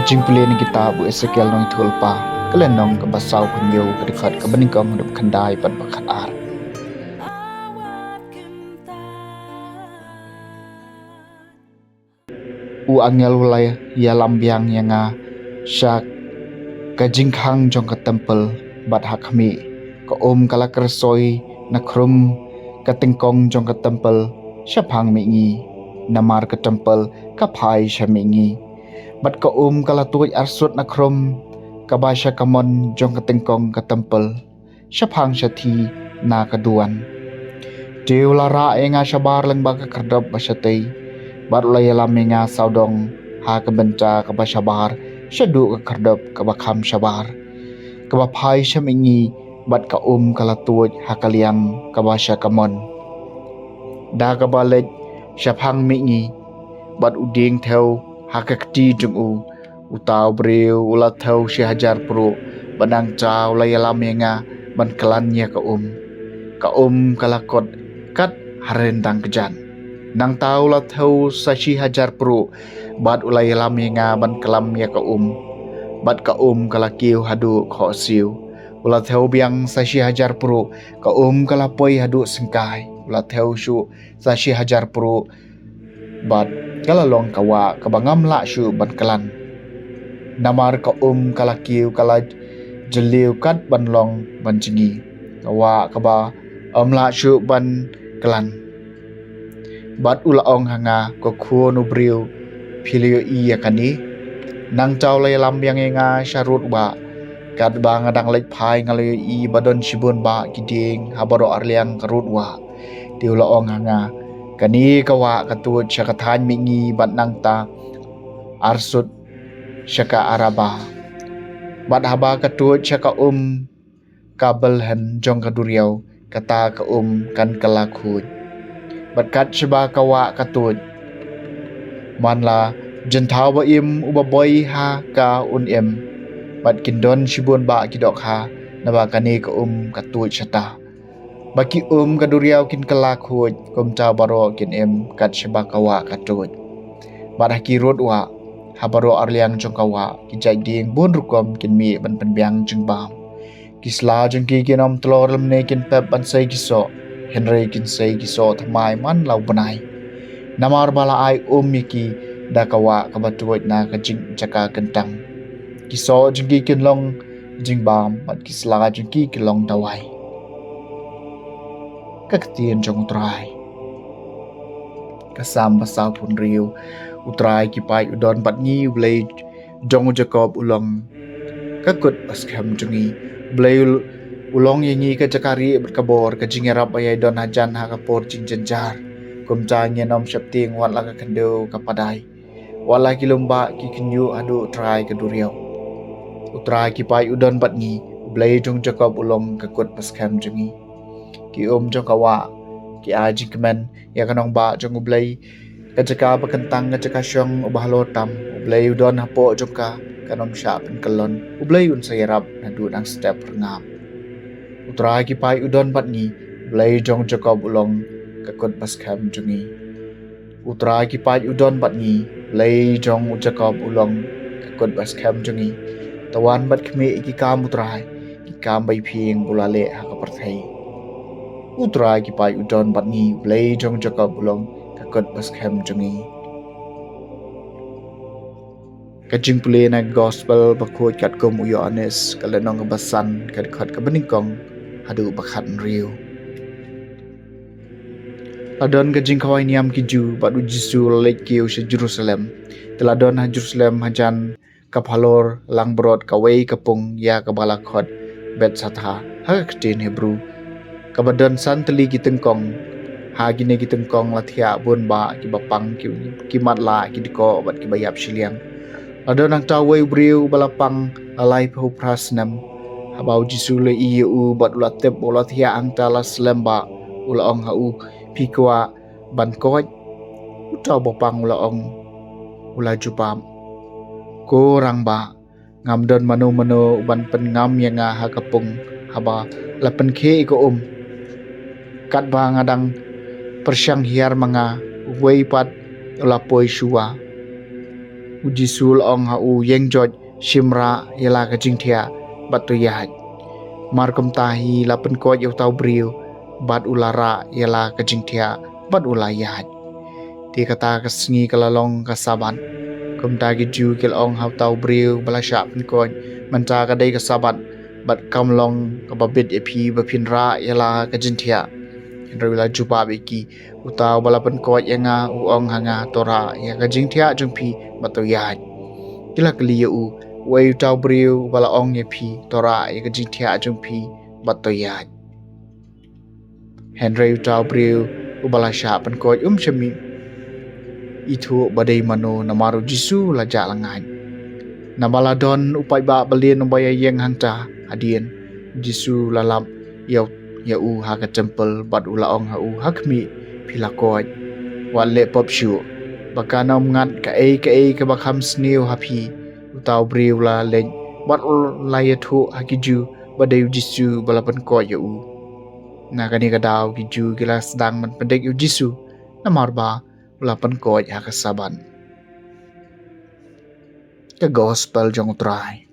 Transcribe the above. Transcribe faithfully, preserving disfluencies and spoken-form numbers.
Jingpule na kitab u Esekiel nongïathuhlypa, ka lynnong kaba sawphew hynñiew, ka dkhot kaba nyngkong haduh khyndai bad ba khatar. U angel u la ïalam biang ïa nga sha ka jingkhang jong ka templ, bad ha khmih, ka um ka la kyrsoi na khrum ka tyngkong jong ka templ shaphang mihngi, namar ka templ ka phai sha mihngi. Bad ka um ka la tuid arsut na khrum kaba sha kamon jong ka tyngkong ka templ shaphang shathie na ka duwan. Te u la rah ïa nga shabar lyngba ka khyrdop ba shatei, bad u la ïalam ïa nga sawdong ha ka bynta kaba shabar shaduh ka khyrdop kaba kham shabar, kaba phai sha mihngi, bad ka um ka la tuid ha ka liang kaba sha kamon da kaba leit shaphang mihngi, bad u dieng thew ha ka kti jong u. Uta u briew u la thew shi hajar pruh, bad nangta u la ïalam ïa nga ban klan ïa ka um. Ka um ka la kot kat ha ryndang kjat. Nangta u la thew sa shi hajar pruh, bad u la ïalam ïa nga ban klam ïa ka um. Bad ka um ka la kiew haduh khohsiew. U la thew biang sa shi hajar pruh, ka um ka la poi haduh syngkai. U la thew shuh sa shi hajar pruh, bad ka la long ka wah kaba ngam lah shuh ban klan, namar ka um ka la kiew, ka la jylliew kat ban long ban jngi, ka wah kaba ym lah shuh ban klan. Bad u la ong ha nga, ko khun u briew, phi la ïohi ïa kane? Nangta u la ïalam biang ïa nga sha rud wah. Katba nga dang leit phai nga la ïohi ba don shibun bah ki dieng ha baroh arliang ka rud wah. Te u la ong ha nga, kane ka wah ka tuid sha ka thaiñ mihngi, bad nangta arsut sha ka Araba. Bad haba ka tuid sha ka um ka Belhen jong ka duriaw, kata ka um kan kylla khuid. Bad kat shaba ka wah ka tuid, man la jynthaw ba im uba boi ha ka un im, bad kin don shibun bah ki dohkha, naba kane ka um ka tuid shata. Ba ki um ka duriaw kin kylla khuid, kumta baroh kin im kat shaba ka wah ka tuid. Bad ha ki rud wah ha baroh arliang jong ka wah, ki jait dieng bun rukom kin mih ban pynbiang jingbam. Ki sla jong ki kin ym tlor lymne kin pep ban sei ki soh, hynrei kin sei ki soh thymmai man la u bnai, namar ba la ai um ïa ki da ka wah kaba tuid na ka jing jaka kyntang. Ki soh jong ki kin long jingbam, bad ki sla jong ki kin long dawai. Ka ktien jong U Trai. Ka Salm ba sawphew hynriew. U Trai ki paid u don bad ngi, U Blei jong u Jakob u long ka kut ba skhem jong ngi. U Blei u, u long ïa ngi ka jaka rieh bad ka bor, ka jingïarap ba ïai don hajan ha ka por jingjynjar. Kumta ngin ym sheptieng wat la ka khyndew ka padai, wat la ki lum bah ki kynñiuh haduh trai ka duriaw. U Trai ki paid u don bad ngi, U Blei jong u Jakob u long ka kut ba skhem jong ngi. Ki um jong ka wah ki ai jingkmen ïa ka nongbah jong U Blei, ka jaka ba kyntang, ka jaka shong uba halor tam. U Blei u don hapoh jong ka, kan ym shah pynkyllon. U Blei un sa ïarap naduh dang step rngap. U Trai ki paid u don bad ngi, U Blei jong u Jakob u long ka kut ba skhem jong ngi. U Trai ki paid u don bad ngi, U Blei jong u Jakob u long ka kut ba skhem jong ngi. To wan bad khmih ïa ki kam U Trai, ki kam ba iphieng ba u la leh ha ka pyrthei. U Trai ki paid u don bad ngi, U Blei jong u Jakob u long ka kut ba skhem jong ngi. Ka jingpule na ka Gospel ba khuid katkum u Ïoannis, ka lynnong kaba san, ka dkhot kaba nyngkong haduh ba khathynriew. La don ka jingkhawai niam ki Jiw bad u Jisu u la leit kiew sha Jerusalem. Te la don ha Jerusalem hajan ka phalor langbrot kawei ka pung ïa kaba la khot Bethsatha ha ka ktien Hebru, kaba don san tylli ki tyngkong. Ha kine ki tyngkong la thiah bun bah kiba pang, ki, ki matlah, ki dkoh bad kiba ïap shiliang. La don hangta uwei u briew uba la pang la laiphew phra snem. Haba u Jisu u la ïohi ïa u bad u la tip ba u la thiah hangta la slem bah, u la ong ha u, phi kwah ban koit? Uta uba pang u la ong, u la jubab, ko Rangbah, ngam don mano mano uban pynngam ïa nga ha ka pung haba la pynkhih ïa ka um. Katba nga dang pyrshang hiar ma nga, uwei pat u la poi shuwa. U Jisu u la ong ha u, ïeng joit, shim rah ïa la ka jingthiah bad to ïaid. Mar kumta hi la pynkoit ïa uta u briew bad u la rah ïa la ka jingthiah bad u la ïaid. Te kata ka sngi ka la long ka Sabbath. Kumta ki Jiw ki la ong ha uta u briew ba la shah pynkoit, mynta ka dei ka Sabbath, bad kam long kaba bit ïa phi ba phin rah ïa la ka jingthiah. Hynrei u la jubab ïa ki, uta uba la pynkoit ïa nga u ong ha nga, to rah ïa ka jingthiah jong phi bad to ïaid. Ki la kylli ïa u, uei uta u briew uba la ong ïa phi, to rah ïa ka jingthiah jong phi bad to ïaid? Hynrei uta u briew uba la shah pynkoit um shym ithuh ba dei mano, namar u Jisu u la jah lyngngait. Naba la don u paidbah balian uba ïaïeng hangta hadien, u Jisu u la lap ïa u, ïa u ha ka templ bad u la ong ha u, ha khmih, phi la koit, wat leh pop shuh, ba kan ym ngat kaei kaei kaba kham sniew ha phi. Uta u briew u la leit bad u la ïathuh ha ki Jiw ba dei u Jisu ba la pynkoit ïa u. Na kane ka daw ki Jiw ki la sdang ban pyndik ïa u Jisu, namar ba u la pynkoit ha ka Sabbath. Ka Gospel jong u Trai.